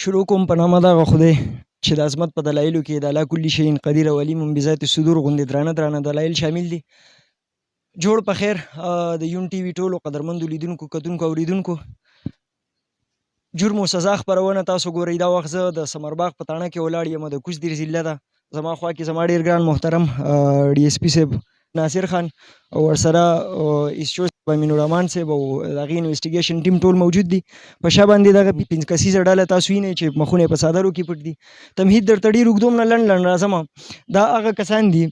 شروع کوم په نامه د هغه خدای چې د عظمت په دلایلو کې د علی کل شیء قدیر او علیم بذات الصدور غوندې درانه درانه دلایل شامل دي. جوړ په خیر د یون ټي وي ټولو قدرمندو لیدونکو، کتونکو، اوریدونکو، جرم او سزا خپرونه تاسو ګورئ. دا وخت زه د سمرباغ په تاڼه کې ولاړ یم، د کوز دیر ضلع ده. زما خوا کې زما ډېر ګران محترم ډي اس پي صاحب ناصر خان او ورسره ایس چو صاحب امین الرحمان صاحب او د هغې انویسټیګیشن ټیم ټول موجود دي. په شا باندې دغه پنځه کسیزه ډله تاسو وینئ چې مخونه یې په څادرو کې پټ دي. تمهید درته ډېر اوږدوم نه، لنډ لنډ راځم. دا هغه کسان دي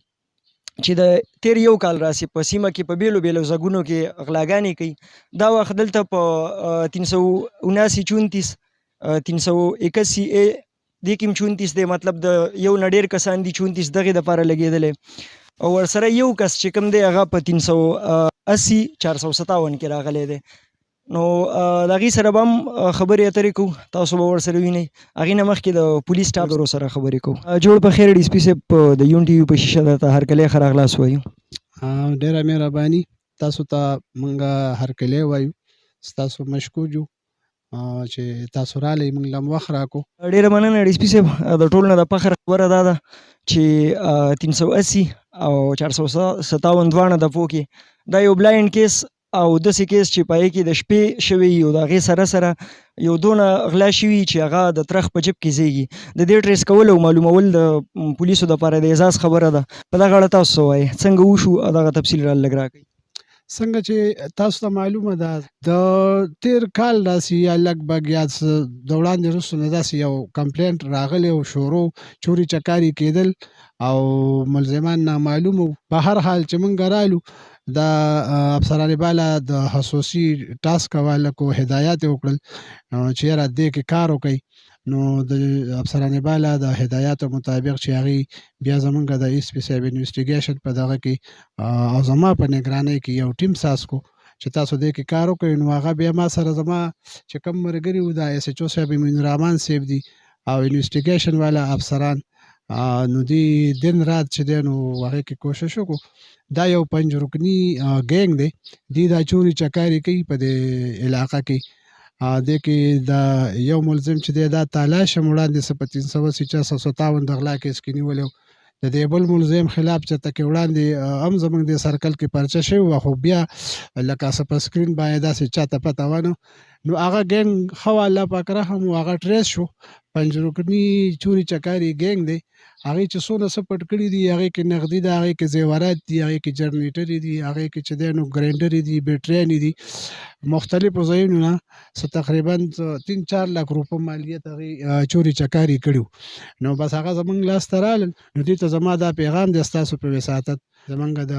چې د تیر یو کال راسې په سیمه کې په بیلو بیلو ځایونو کې غلاګانې کوي. دا وخت دلته په 379 34، 381 ای دې کې هم 34 دی، مطلب د یو نه ډېر کسان دي، 34 دغې دپاره لګېدلی او ورسره یو کس چې کوم دی هغه په 380 457 کې راغلی دی. نو د هغې سره به هم خبرې اترې کوو، تاسو به ورسره وینئ. هغې نه مخکې د پولیس سټاف سره خبرې کوو. جوړ په خیر ډي اس پي صاحب، د یون ټي وي په شیشه درته هرکلی ښه راغلاست وایو. ډېره مهرباني، تاسو ته مونږ هرکلی وایو. ستاسو مشکور یو چې تاسو رالی، مونږ له وخت راکو. ډېره مننه ډي اس پي صاحب. د ټولو نه د فخر خبره دا ده چې 380 او 457 دواړه دفعو کې دا یو blind case او داسې case چې په هغې کې د شپې شوی او د هغې سره سره یو دونه غلا شوي چې هغه د ترخ په جیب کې ځایږي، د دې trace کول او معلومول د پولیسو دپاره د اعزاز خبره ده. په دغه اړه تاسو څه وایئ؟ څنګه وشو؟ دغه تفصیل راله لږ راکړئ. څنګه چې تاسو ته معلومه ده، د تیر کال داسې یا لږ یا د وړاندې وروسته نه داسې یو complaint راغلی او شروع چوري چکاري کېدل او ملزمان نامعلوم وو. په هر حال چې مونږ رالو، د افسران بالا د خصوصي task والا کو هدایات وکړل چې یاره دې کې کار وکړئ. نو د افسران بالا د هدایاتو مطابق چې هغې بیا زمونږ د ایس پي صاحب investigation په دغه کې او زما په نګرانۍ کې یو ټیم ساز کو چې تاسو دې کې کار وکړئ. نو هغه بیا ما سره زما چې کوم ملګري وو، دا ایس ایچ او صاحب امین الرحمان صاحب دي او investigation والا افسران، نو دی دن رات چې دی نو هغې کې کوشش وکړو. دا یو پنځ رکني gang دی، دی دا چوري چکاري کوي په دې علاقه کې. دې کې دا یو ملزم چې دی دا تالاش هم وړاندې څه په 380 457 د غلا case کې نیولی و. د دې بل ملزم خلاف چېرته کې وړاندې هم زموږ د circle کې پرچه شوې وه، خو بیا لکه څه په screen باندې داسې چاته پته ونه. نو هغه gang ښه وه، الله پاک رحم و، هغه trace شو. پنځ رکني چوري چکاري gang دی. هغې چې څونه څه پټ کړي دي، هغې کې نغدي ده، هغې کې زیورات دي، هغې کې جنریټرې دي، هغې کې چې دی نو ګرینډرې دي، بیټریانې دي. مختلفو ځایونو نه څه تقریبا 3-4 لک روپو مالیت هغې چوري چکاري کړي. نو بس هغه زمونږ لاس ته رالل. نو دې ته زما دا پیغام دی ستاسو په وساطت، زمونږ د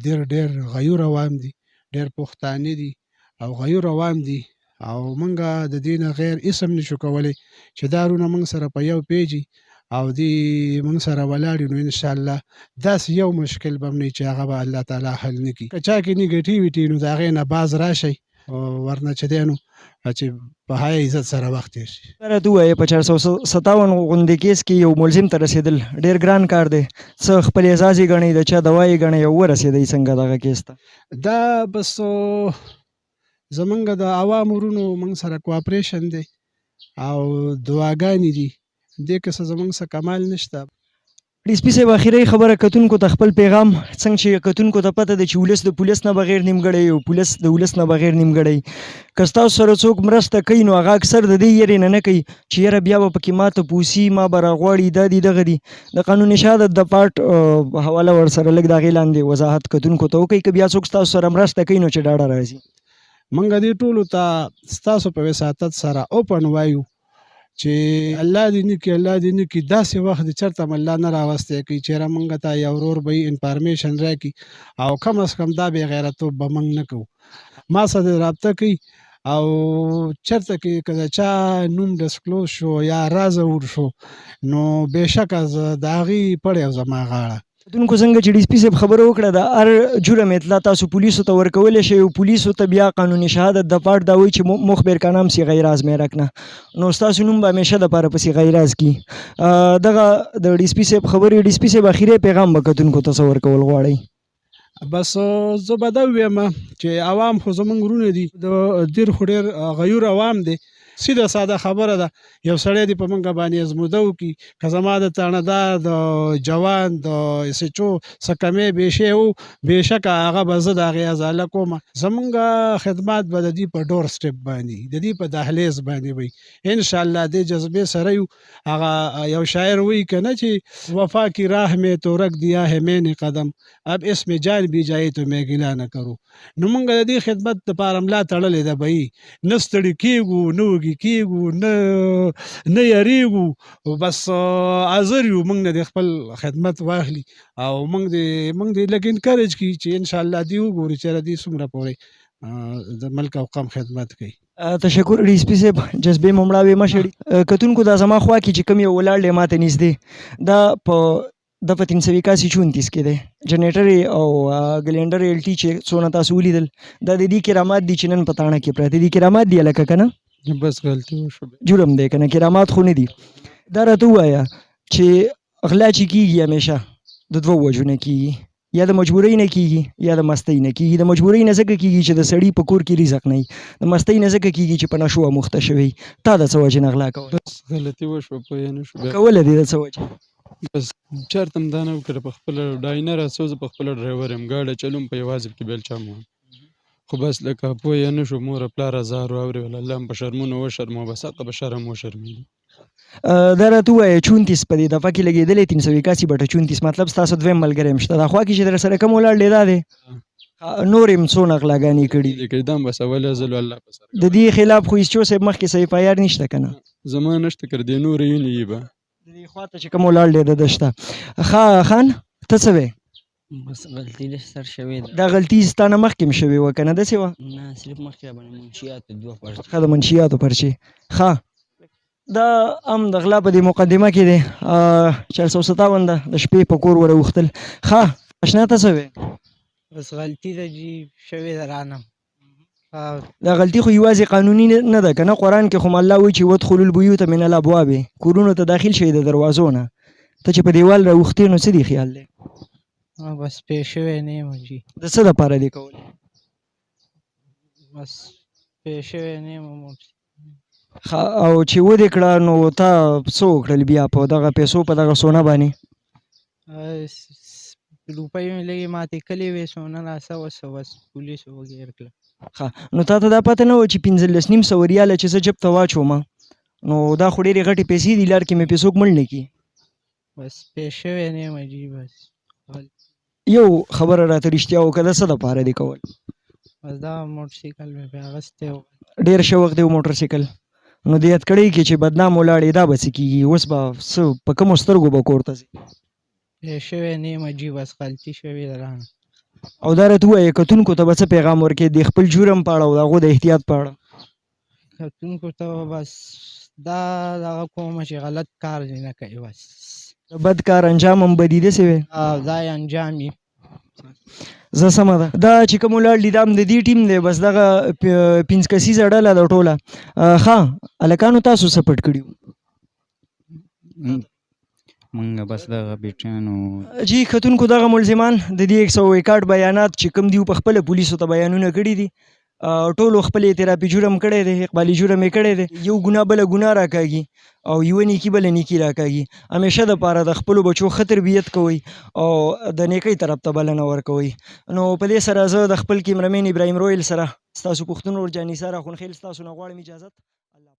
ډېر ډېر غیور عوام دي، ډېر پښتانه دي او غیور عوام دي او مونږ د دې نه غیر هېڅ هم نشو کولی چې دا وروڼه مونږ سره په یو پیجي او دی مونږ سره ولاړ. نو انشاءالله داسې یو مشکل به هم نه چې هغه به الله تعالی حل نه کړي. که چا کې negativity، نو د هغې نه باز راشئ، ورنه چې دی نو چې په حیا عزت سره وخت تېر شي. راته ووایه، په 457 غوندې case کې یو ملزم ته رسېدل ډېر ګران کار دی. څه خپل اعزاز یې ګڼئ، د چا دوا یې ګڼئ او ورسېدئ څنګه دغه case ته؟ دا بس زمونږ د عوامو ورونو مونږ سره cooperation دی او دعاګانې دي. دې کې څه زمونږ څه کمال نشته. ډي اس پي صاحب، اخیری خبره، کتونکو ته خپل پیغام. څنګه چې کتونکو ته پته ده چې ولس د پولیس نه بغیر نیمګړی او پولیس د ولس نه بغیر نیمګړی. که ستاسو سره څوک مرسته کوي نو هغه اکثر د دې یرې نه نه کوي چې یاره بیا به پکې ماته پوسي ما به راغواړي، دا دي دغه دي. د قانون شهادت د پارټ حواله ورسره لږ د هغې لاندې وضاحت کتونکو ته وکړئ، که بیا څوک ستاسو سره مرسته کوي نو چې ډاډه راځي. مونږ دې ټولو ته ستاسو په وساطت سره open وایو چې الله دې نه کړي، الله دې نه کړي، داسې وخت دې چېرته هم الله نه راوستی کوي چې یاره مونږ ته یو ورور به information راکړي او کم از کم دا بې غیرتوب به مونږ نه کوو. ما سره رابطه کوي او چېرته کې که د چا نوم disclose شو یا راز ور شو، نو بېشکه د هغې پړی او زما غاړه. کتونکو، څنګه چې ډي اس پي صاحب خبره وکړه، د هر جرم اطلاع تاسو پولیسو ته ورکولی شئ او پولیسو ته بیا قانوني شهادت د پارټ دا وایي چې مخبر کا نام صیغه راز میں رکھنا، نو ستاسو نوم به همیشه دپاره په صیغه راز کي. دغه د ډي اس پي صاحب خبرې. ډي اس پي صاحب، اخیری پیغام به کتونکو ته څه ورکول غواړئ؟ بس زه به دا ووایم چې عوام خو زمونږ وروڼه دي، د ډېر خو ډېر غیور عوام دی. سیده ساده خبره ده. یو سړی دې په مونږ باندې ازموده وکړي، که زما د تاڼهدار د جوان د اس ایچ او څه کمی بیشی و، بېشکه هغه به زه د هغې ازاله کوم. زمونږ خدمات به د دوی په ډور سټپ باندې، د دوی په دهلیز باندې وي انشاءالله. دې جذبې سره یو. هغه یو شاعر وایي که نه چې وفا کی راه میں تو رکھ دیا ہے میں نے قدم، اب اس میں جان بھی جائے تو میں ګیله نه کرو. نو مونږ د دې خدمت دپاره ملا تړلې ده بهیي، نه ستړي کېږو، نه وږي کېږو، نه یریږو، بس حاضر یو. مونږ نه دې خپل خدمت واخلي او مونږ دې لږ انکریج کړي چې انشاءالله دې وګوري چې دې څومره پورې د ملک او قوم خدمت کوي. تشکر ډي اس پي صاحب، جذبې مو مړاوې مه شړي. کتونکو، دا زما خوا کې چې کوم یو ولاړ دی ماته نږدې، دا په دفعه 381 34 کې دی. جنریټر او ګلینډر ایل ټي چې څونه تاسو ولیدل، دا د دې کرامات دي چې نن په تاڼه کې پراته دي. کرامات دي هلکه که نه؟ بس غلطي وشوه. جرم دی که نه؟ کرامات خو نه دي. دا راته ووایه چې غلا چې کیږي همیشه د دوو وجو نه کیږي، یا د مجبورۍ نه کیږي یا د مستۍ نه کیږي. د مجبورۍ نه ځکه کیږي چې د سړي په کور کې رزق نه وي، د مستۍ نه ځکه کیږي چې په نشو اموخته شوی. تا د څه وجې نه غلا کوله؟ بس غلطي وشوه، پوه نه شو بیا. کوله دې د څه وجې؟ بس چېرته هم دا نه وکړه، په خپله ډاینر څو زه په خپله ډرایور یم، ګاډی چلوم په یوازې پکې بل چا مو، خو بس لکه پوه نه شو. مور پلار زار واوري ول، الله هم په شرمونو وشرمو، بس هغه په شرم وشرمېږي. دا راته ووایه، 34 په دې دفعه کې لګېدلی 381 بټه 34، مطلب ستاسو دویم ملګری هم شته. دا خوا کې چې در سره کوم ولاړ دی دا دی، نور یې هم څونه غلاګانې کړي دي؟ دي دا بس اوله ځل الله په سر. د دې خلاف خو ایس چو صاحب مخکې څه اف آی آر نشته که نه؟ زما نشته، کر دې نور یې نه به. د دې خوا ته چې کوم ولاړ دی د ده شته. ښه خان، ته څه وې؟ بس غلطي لږ سر شوې ده. دا غلطي ستا نه مخکې هم شوې وه که نه داسې وه؟ نه، صرف مخکې راباندې منشیاتو دوه پرچې. ښه، د منشیاتو پرچې. ښه، دا هم د غلا په دې مقدمه کې دی، 457 ده، د شپې په کور وروختل. ښه اشنا، ته څه وې؟ بس غلطي ده جی، شوې ده رانه. دا غلطي خو یوازې قانوني نه ده که نه؟ قرآن کې خو الله وایي چې وادخلوا البیوت من الابواب، کورونو ته داخل شئ د دروازو نه. ته چې په دیوال راوختې نو څه دې خیال دی؟ بس پوه شوی نه یم جی. د څه دپاره دې کولې؟ بس پوه شوی نه یم. ښه، او چې ودې کړه نو تا څه وکړل بیا په دغه پیسو، په دغه سونه باندې؟ روپۍ مې لږې ماتې کړې وې، سونه راسه وسه، بس پولیسو وګیر کړه. ښه، نو تا ته دا پته نه وه چې 15,500 ریاله چې زه جب ته واچوم نو دا خو ډېرې غټې پیسې دي، لار کې مې پې څوک مړ نه کړي؟ بس پوه شوی نه یم جی بس. یو خبره راته رښتیا وکړه، د څه دپاره دې کول؟ بس دا موټرسایکل مې پرې اخیستی و. ډېر شوق دی و موټرسایکل، نو دې یاد کړی کې چې بدنام ولاړې، دا به څه کېږي اوس؟ به څه په کومو سترګو به کور ته ځې؟ پوه شوی نه یم جی، بس غلطي شوې ده رانه. او دا راته ووایه، کتونکو ته به څه پیغام ورکړې د خپل جرم په اړه او د هغو د احتیاط په اړه؟ کتونکو ته به بس دا دغه کومه چې غلط کار دې نه کوي بس. د بد کار انجام هم بدي، داسې وې؟ دا یې انجام وي. زه سمه ده. دا چې کوم ولاړ دي دا هم د دې ټیم دی، بس دغه پنځه کسیزه ډله ده ټوله. ښه هلکانو، تاسو څه پټ کړي وو؟ مونږ بس دغه بیټریانو. جی کتونکو، دغه ملزمان د دې 161 بیانات چې کوم دی، په خپله پولیسو ته بیانونه کړي دي. ټولو خپل اعترافي جرم کړی دی، اقبالي جرم یې کړی دی. یو ګناه بله ګناه راکاږي او یوه نیکي بله نیکي راکاږي. همیشه دپاره د خپلو بچو ښه تربیت کوئ او د نیکۍ طرف ته بلنه ورکوئ. نو په دې سره زه د خپل کیمرمین ابراهیم رویل سره ستاسو پښتون ورور جاني سره خونخیل ستاسو نه غواړم اجازت. الله.